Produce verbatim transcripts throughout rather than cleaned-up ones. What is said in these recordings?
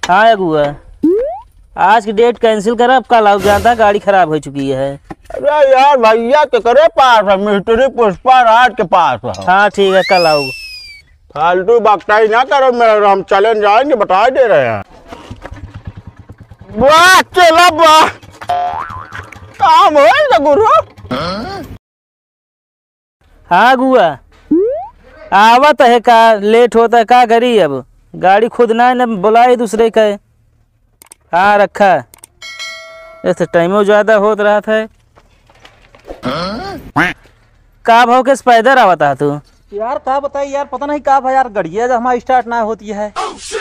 हाँ अगुआ, आज की date cancel कर, अब कल आओ, जानता है गाड़ी खराब हो चुकी है। अरे यार भैया, केकरे पास है? मिस्त्री पुष्पा राज के पास है। हाँ ठीक है, कल आओ। फालतू बकताई ना करो मेरे, हम चले जाएंगे, बता दे रहे हैं। वाह चला वाह, काम होए ना गुरु। हाँ अगुआ, आवत है का, late होता है का करी, अब गाड़ी खुद ना है, न बुलाए दूसरे का। हाँ रखा, ऐसे टाइमो ज्यादा होत रहत है। का भाव के पैदल आवत है तू? यार का बताई यार, पता नहीं का भा यार, गड़िया जब हमारी start ना होती है।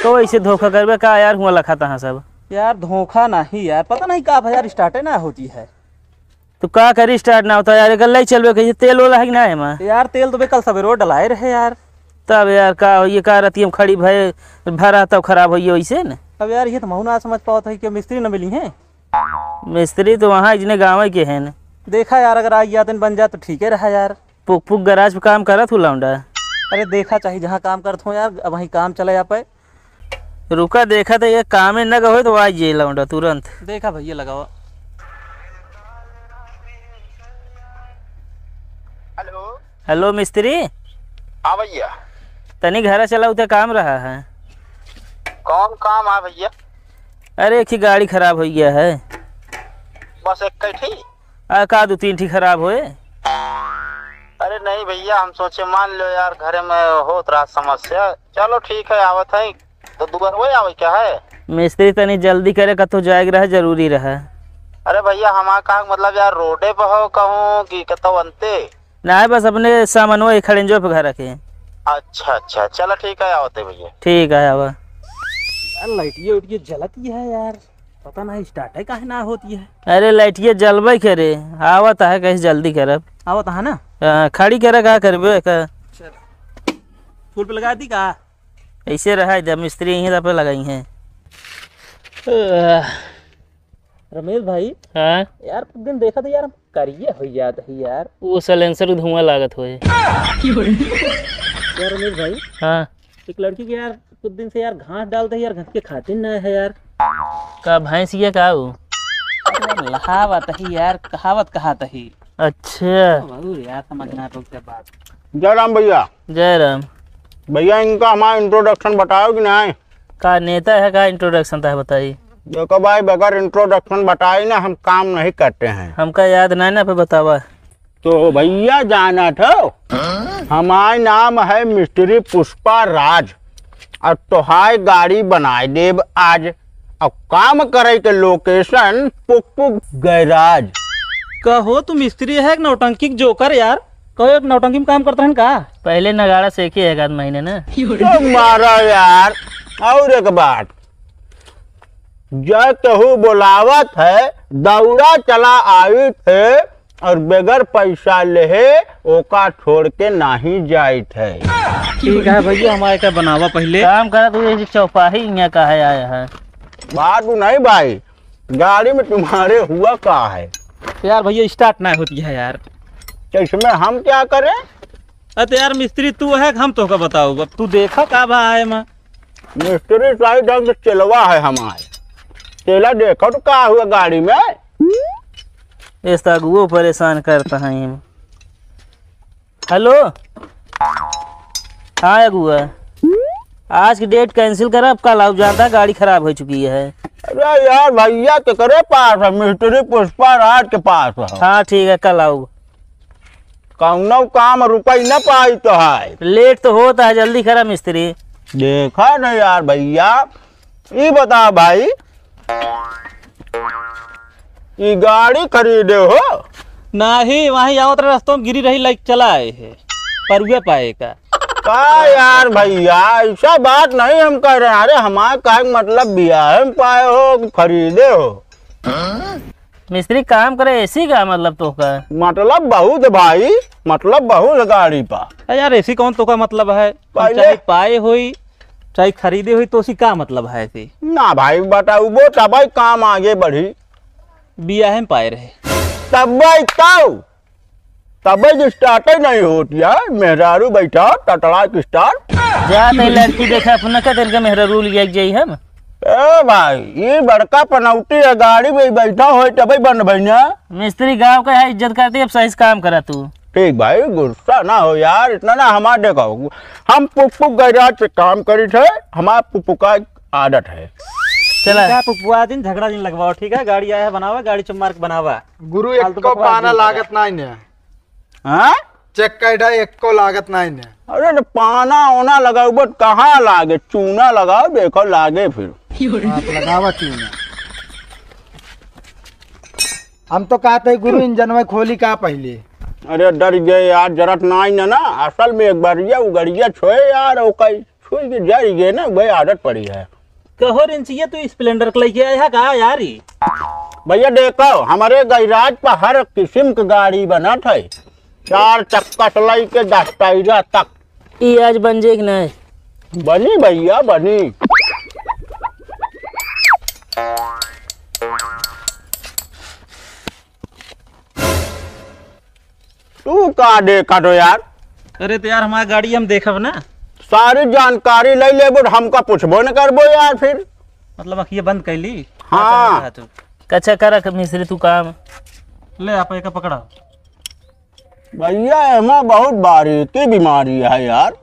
तो ऐसे धोखा करबे का यार, हुआ लखा तहाँ सब। यार धोखा नहीं यार, पता नहीं का भा यार, start ना होती है। तो का करी, start ना होता यार, एकर ले चलबे कहिए, तेल वाला है कि ना एमा? यार तेल तो बे कल सवेरे डलाए रहे यार। तब यार का होइए, का रतिया में खड़ी भय भरा तब खराब होइए वैसे न। अब यार ये तो महू ना समझ पावत है कि मिस्त्री न मिली हैं। मिस्त्री तो वहाँ इतने गाँव के हैं न। देखा यार, अगर आ गया दिन बन जाए तो ठीक है रहा यार। पुक पुक garage पे काम करत हूँ लौंडा। अरे देखा चाहे जहाँ काम करत हो यार, अब वहीं काम चले आप। रुका, देखा तो ये कामे न होए तो आ जाए लौंडा तुरंत। देखा भैया लगावा। हेलो। हेलो मिस्त्री। हाँ भैया। तनी घरा चला, उते काम रहा है। कौन काम है भैया? अरे एक ही गाड़ी खराब हो गया है। बस एक ही ठी? आ, का दो तीन ठी खराब होए? अरे नहीं भैया, हम सोचे मान लो यार, घरे में होत रहा समस्या। चलो ठीक है, आवत है। तो दुआर वही आवे क्या है? मिस्त्री तनी जल्दी करे, कतो जाए के रहे, जरूरी रहे। अरे भैया, हमार का मतलब यार, रोडे पे हो कहूँ कि कतो अंते? ना, बस अपने सामानवा ही खड़ेंजो पे घर रखे। अच्छा अच्छा, चलो ठीक है, आवत है भैया। ठीक है, आवा। यार लाइटिया उटिया जलती है यार, पता नहीं start है काहे ना होती है। अरे लाइटिया जलबे करे, आवत है, कहीं जल्दी करब। आवत है ना? हाँ, खड़ी करे का करबे का? चल, फूल पे लगा दी का? ऐसे रहा, जब मिस्त्री यहीं पे लगाई हैं। रमेश भाई। हाँ? यार, कुछ दिन देखा था यार, हम करिए हो जात है यार। वो silencer धुआं लागत होए। यार रमेश भाई। हाँ। एक लड़की के यार, कुछ दिन से यार घास डालते हैं यार, घास के खाते ना है यार। का भैंस ये का हो? अरे यार, लहावत ही यार, कहावत कहात ही। अच्छा। बाबू यार, समझ ना तो क्या बात। जय राम भैया। जय राम। भैया, इनका हमारा introduction बताओ कि नहीं? का नेता है, का introduction था, बताई। देखो भाई, बगैर introduction बताए ना हम काम नहीं करते हैं। हमका याद नहीं ना, पे बतावा। तो भैया जानत हो, हमार नाम है मिस्त्री पुष्पा राज, और तोहार गाड़ी बनाए देब आज। और काम करे के location पुक पुक garage। कहो तू मिस्त्री है कि नौटंकी के जोकर यार? कहो एक नौटंकी में काम करता है का? पहले नगाड़ा सीखे एक आध महीने ना। तो मारा यार, और एक बात, जय केहू बोलावत है, दौड़ा चला आवित है, और बगैर पैसा लेहे ओका छोड़ के नाही जाइत है। ठीक है भैया, हमारे का बनावा पहले। काम करा तू, ये चौपाही यहाँ का है आया है? बात नहीं भाई, गाड़ी में तुम्हारे हुआ का है? यार भैया, start ना होती है यार। तो इसमें हम क्या करें? अरे तो यार मिस्त्री तू है, हम तोहका बताओ, अब तू देखा का भा है माँ। मिस्त्री सही ढंग से चलवा है हमारे। तेला देखो तो का हुआ गाड़ी में? इस तो अगुओ परेशान करता है। हेलो। हाँ अगुआ, आज की date cancel करा, अब कल आओ, जानता है गाड़ी खराब हो चुकी है। अरे यार भैया, केकरे पास है? मिस्त्री पुष्पा राज के पास है। हाँ ठीक है, कल आओ। कौनो काम रुकई न पाई तो है। Late तो होता है, जल्दी करा मिस्त्री। देखा न यार भैया, ई बता भाई, ई गाड़ी खरीदे हो? नाही, वहीं आवत रहे, रस्तों में गिरी रही, लाइक चला आए है, परुए पाए का। का यार भैया, ऐसा बात नहीं हम कह रहे हैं। अरे हमारे कहे के मतलब बियाह में पाए हो कि खरीदे हो? मिस्त्री काम करे, AC का मतलब तोहका? मतलब बहुत भाई, मतलब बहुत गाड़ी पा। अरे यार, AC कौन तोहका मतलब है? पहले चाहे पाए होई, चाहे खरीदे होई, तो उसी का मतलब है AC? ना भाई, बताउबो तबे काम आगे बढ़ी। बियाहे में पाए रहे। तबे तौ, तबे जो start ही नहीं होती है, मेहरारू बैठा, टटड़ा के start। जा तो लड़की देखा अपना, का तेरे का मेहरारू लिया के जाई हम? ए भाई, ये बड़का पनौती है, गाड़ी में बैठा हो तबे बंद भैया। मिस्त्री गांव का है, इज्जत करती, अब सही से काम करा तू। ठीक भाई, गुस्सा ना हो यार, इतना ना हमार देखो, हम पुक पुक गैराज पे काम करी थे, हमार पुक पुक का आदत है। चला। ठीक है, पुक पुआ दिन झगड़ा दिन लगवाओ, ठीक है? गाड़ी आया है बनावा, गाड़ी चुप मार के बनावा। गुरु, फालतू एको बकवास पाना दिन करा। लागत नाही ने। हाँ? चेक कर दे, एको लागत नाही ने। अरे तो पाना ओना लगाओ, but कहाँ लागे? चूना लगाओ, देखो लागे फिर। हाँ, तो लगावा चूना। हम तो कहते हैं, गुरु, इंजनवा खोली का पहले? अरे डर गए यार, जरत नाही ना, ना। असल में एक बार ये उगड़िया छोए यार, वो कई छुई के जर गए ना, वही आदत पड़ी है। कहो रिंचिया, तू स्प्लेंडर के लेके आया है का यार ई? भैया देखो, हमारे गैराज पर हर किस्म की गाड़ी बनत है, चार चक्का से लेके दस टायरा तक। ई आज बन जाए कि नहीं? बनी भैया, बनी। तू का देखत हो यार? अरे तो यार, हमार गाड़ी हम देखब ना। सारी जानकारी ले लेबो, हमका पूछबो न करबो यार फिर। मतलब, अखिए बंद कैली? हाँ। अच्छा, अच्छा, तू। अच्छा, कर मिस्त्री तू काम। ले, आप एक पकड़ा। भैया, एमा बहुत बारीकी बीमारी है यार।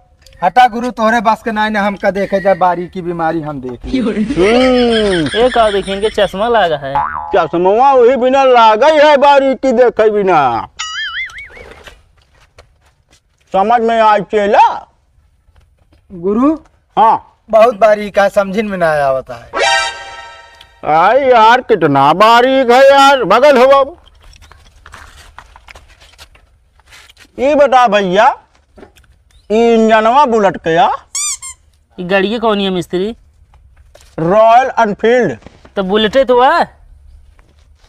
हटा गुरु, तोहरे बस के नाई ना, हमका देखे जाए, बारीकी बीमारी हम देख ली। हम्म। ये का देखेंगे, चश्मा लागा है। चश्मा वही बिना लागा ही है, बारीकी देखे बिना। समझ में आए चेला? गुरु, हाँ। बहुत बारीक है, समझिन में ना आवत है। आई यार, कितना बारीक है यार, बगल हो बाबू। ई बता भैया, ई इंजनवा बुलेट के या? ई गाड़िए कौन है मिस्त्री? रॉयल एनफील्ड। तो बुलेटे तो है।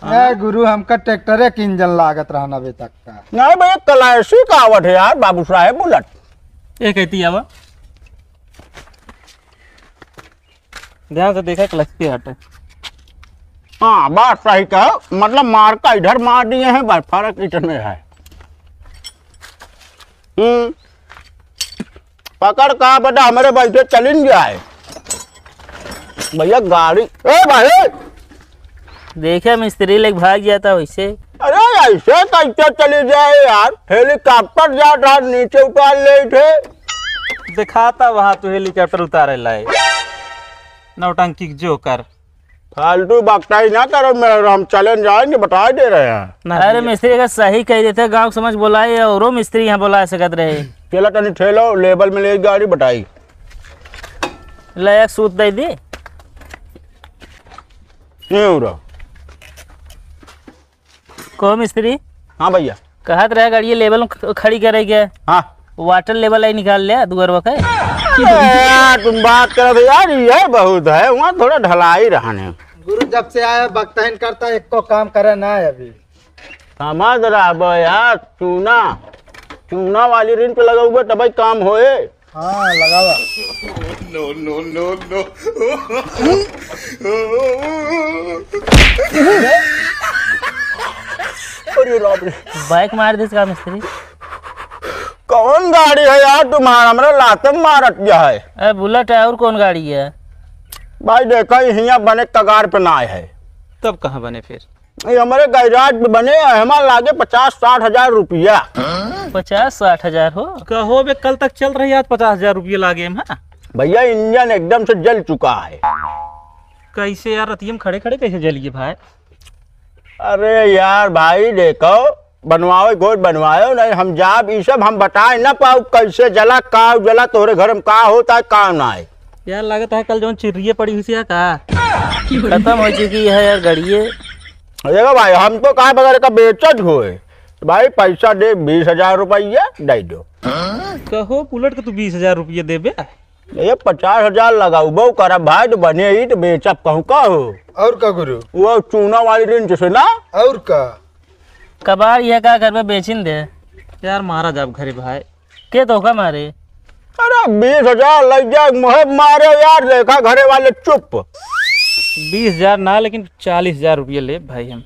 ए गुरु, हमका ट्रैक्टरे के इंजन लागत रहन अबे तक का। नहीं भैया, क्लासिक आवत है यार, बाबू साहेब बुलेट। ए कहती आवा। ध्यान से देखा, क्लच पे हटे। हाँ, बात सही कहो, मतलब मार का इधर मार दिए हैं, बस फर्क इतने है। हम्म, पकड़ का बेटा, हमारे बैठे चलिन जाए। भैया गाड़ी, ए भाई, देखे मिस्त्री लेके भाग जाता वैसे। अरे ऐसे कैसे चली जाए यार, हेलीकॉप्टर जात रहा, नीचे उतार ले थे। दिखाता वहाँ तू हेलीकॉप्टर उतारे लाए, नौटंकी के जोकर। फालतू बकताई ना करो मेरा, हम चले जाएंगे, बता दे रहे हैं। ना अरे भैया। मिस्त्री का सही कह देते, गाँव के समझ बोलाए, औरो मिस्त्री यहाँ बोला सकत रहे। चला तनी ठेलो, लेबल में ले गाड़ी बटाई। ले एक सूत दे दी। ये उड़ा। कहो मिस्त्री। हाँ भैया। कहत रहे गाड़ी लेबल में ख-, खड़ी करे के। हाँ। वाटर लेबल आई निकाल ले दुअरवा के। ए, तुम बात करत हो यार, ये बहुत है, वहाँ थोड़ा ढलाई रहने। गुरु जब से आया बकतहिन करता, एको काम करे ना है अभी। समझ रहा बा यार, चूना, चूना वाली रिंच लगाउबे तबे काम होए। हाँ, लगावा। No, no, no, no। अरे बाप रे। बाइक मार दिस का मिस्त्री? कौन गाड़ी है यार तुम्हारा? हमरा लातम मारत जा है। ए, बुलेट है, और कौन गाड़ी है? भाई देखा, हियाँ बने कगार पे ना है। तब कहाँ बने फिर? ये हमारे गैराज में बने हैं, हमारे लागे पचास साठ हजार रुपया। पचास साठ हजार हो? कहो बे, कल तक चल रही, आज पचास हजार रुपया लागे हम, हाँ? भैया, इंजन एकदम से जल चुका है। कैसे यार, रतिया में खड़े खड़े कैसे जलिए भाई? अरे यार भाई, देखो, बनवाओ, गोद बनवाओ, नहीं हम जाब, ई सब हम बताए ना पाऊ, कैसे जला, का जला, तोहरे घर में का होता है, का ना है। यार, लगता है कल जौन चिर्रिये पड़ी हुई सी है का? खत्म हो चुकी है यार, गड़िए। देखो भाई, हम तो कहा बगैर का बेचत होए, भाई, पैसा दे, बीस हजार रुपया दे दो। कहो, बुलेट के तू बीस हजार रुपये देबे? ये पचास हजार लगाउबो करब भाई, तो बने ही तो बेचब कहूँ का हो। और का गुरु? वो चूना वाली रिंच से ना। और का? कबाड़ ये का करबे, बेचिन दे। यार, मारा जाब घरे भाई। के तो का मारे? अरे, बीस हजार लग जाए, मुहे मारे यार, देखा घरे वाले चुप। बीस हजार ना, लेकिन चालीस हजार रुपये ले भाई हम।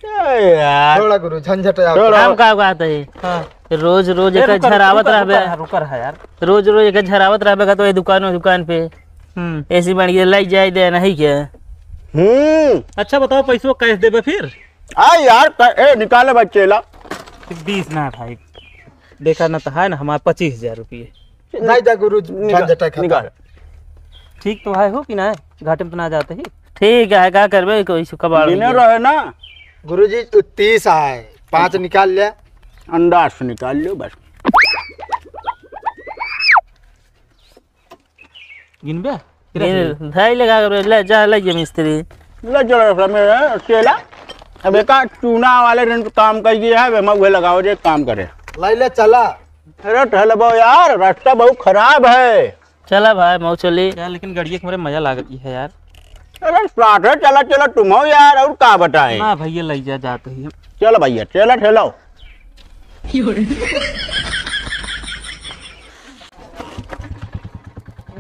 ए यार। छोड़ा गुरु, झंझट आओ। छोड़ा। हम का बात है? हाँ। रोज रोज ए, एक रुका, रुका, झरावत रुका, रहबे। रुका, रुका रहा यार। रोज रोज एक झरावत रहबे का तो ये दुकान, वो दुकान पे। हम्म। ऐसी बढ़िया लग जाए दे नहीं क्या? हम्म। अच्छा बताओ, पैसवा cash देबे फिर? आ यार, क-, ए, निकाले बच्चे ला। बीस ना भाई, देखा ना तो है ना हमारे पच्चीस हजार रुपये। नहीं दे गुरु, निकाल, झंझट है, खत्म। निकाल। ठीक तो है हो कि ना? घाटे में तो ना जाते ही। ठीक है, का करबे, कोई सु कबाड़ बिने होइए। रहे ना। गुरुजी, तू तीस आए, पाँच निकाल ले। अंदाज से निकाल लो बस। गिनबे? गिन, धाई लगा के ले जा, ले जा मिस्त्री। ले चलो रे, मेरे चेला। अब एका चूना वाले दिन काम कर दिया है, मैं वही लगाओ जे काम करे। ले ले चला। अरे ठहलबो यार, रास्ता बहुत खराब है। चला भाई, मऊ चली। यार, लेकिन गड़िया के हमरे मजा लागत ही है यार। अरे साथे चला, चला तुम हो यार, और का बताएं? ना भैया, ले जा, जाते ही हम। चलो भैया, चला ठेलाओ।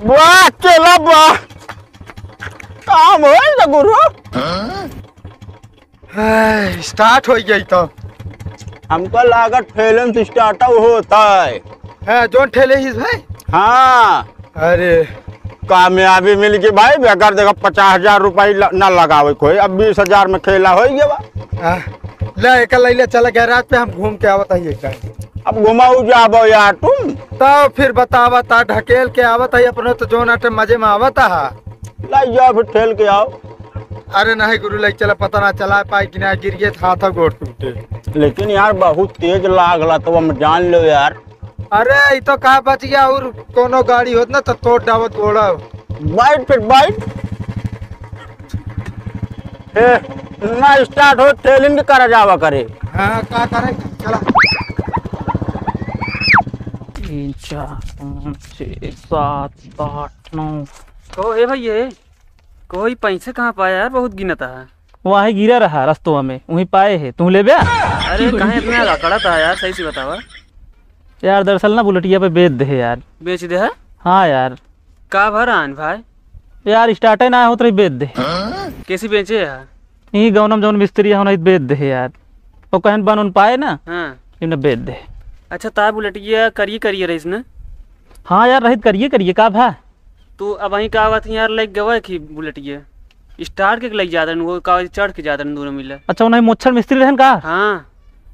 वाह, चला वाह। काम होइल ना गुरु। हाय, start होइ गई तो। हमको लागत ठेलन से start होता है। हाँ, जोन ठेले ही भाई। हाँ। अरे। कामयाबी मिल गई भाई, बेकार देखा पचास हजार रुपये ल-, ना लगावे कोई, अब बीस हजार में खेला होइ गया बा। हाँ, ले एका ले ले, चला गैराज पे, हम घूम के आवत ही एक बार। अब घुमाऊ जाबो यार तुम। तो फिर बतावा ता, ढकेल के आवत ही, अपने तो जोन आटे मजे में आवत हा। ले जाओ फिर ठेल के आओ। अरे नहीं गुरु, ले चला, पता ना चला पाए कि ना, गिर गए, हाथ गोड़ टूटे। लेकिन यार बहुत तेज लागला, तो हम जान लो यार। अरे ई तो का बच गया, और कोनो गाड़ी होत ना तो तोड़ डावत गोड़ा। बैठ फिर बैठ। ए, ना start हो, ठेलिन के करा जावा करे। हाँ, का करे? चला। तीन, चार, पाँच, छः, सात, आठ, नौ। कहो, ए भाई, ये कहो, ई पैसे कहाँ पाया यार? बहुत गिनत है। वहीं गिरा रहा रस्तवा में, वहीं पाए है। तू लेबे? अरे, काहे इतना अकड़त है यार? सही से बतावा। यार, दरअसल ना बुलेटिया पे बेच दे है यार। बेच दे है? हाँ यार। का भर आन भाई? यार, startए ना होत रही, बेच दे। कैसे बेचे है? यही गौनम जौन मिस्त्री है, नहीं बेच दे यार। वो कहन बन उन पाए ना, हाँ। इन्हें बेच दे। अच्छा, तार बुलेटिया करिए करिए रहीस ना? हाँ यार, रहित करिए करिए, का भा? तू अब वहीं का आवत यार, लग गवा कि बुलेटिया start के लग जात रहन, वो का चढ़ के जात रहन दोनों मिला। अच्छा, उन्हें मोच्छर मिस्त्री रहन का? हाँ।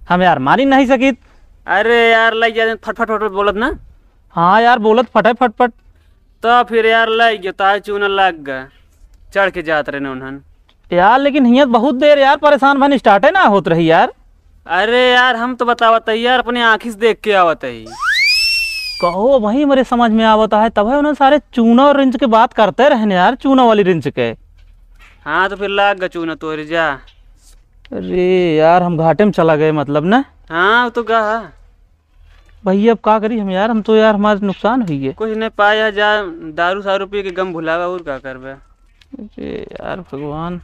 हम यार मानी नहीं सकित। अरे यार, लग जात फट फट फट फट बोलत ना। हाँ यार, बोलत फटे फट फट। तो फिर यार लग गया, तार चूना लग गया, चढ़ के जात रहन उन्हन। यार, लेकिन हियाँ बहुत देर यार परेशान भन, startए ना होत रही यार। अरे यार, हम तो बतावत है यार, अपने आँखी से देख के आवत है। कहो, वही मेरे समझ में आवत है, तब है उन्हें सारे चूना और रिंच के बात करते रहने यार, चूना वाली रिंच के। हाँ, तो फिर लाग गा चूना तोरे जा। अरे यार, हम घाटे में चला गए मतलब ना। हाँ, वो तो गा है। भैया, अब का करी हम यार, हम तो यार, हमारे नुकसान हुई है। कुछ नहीं पाया जा, दारू सारू पी के गम भुलावा, और का करबे। अरे यार भगवान।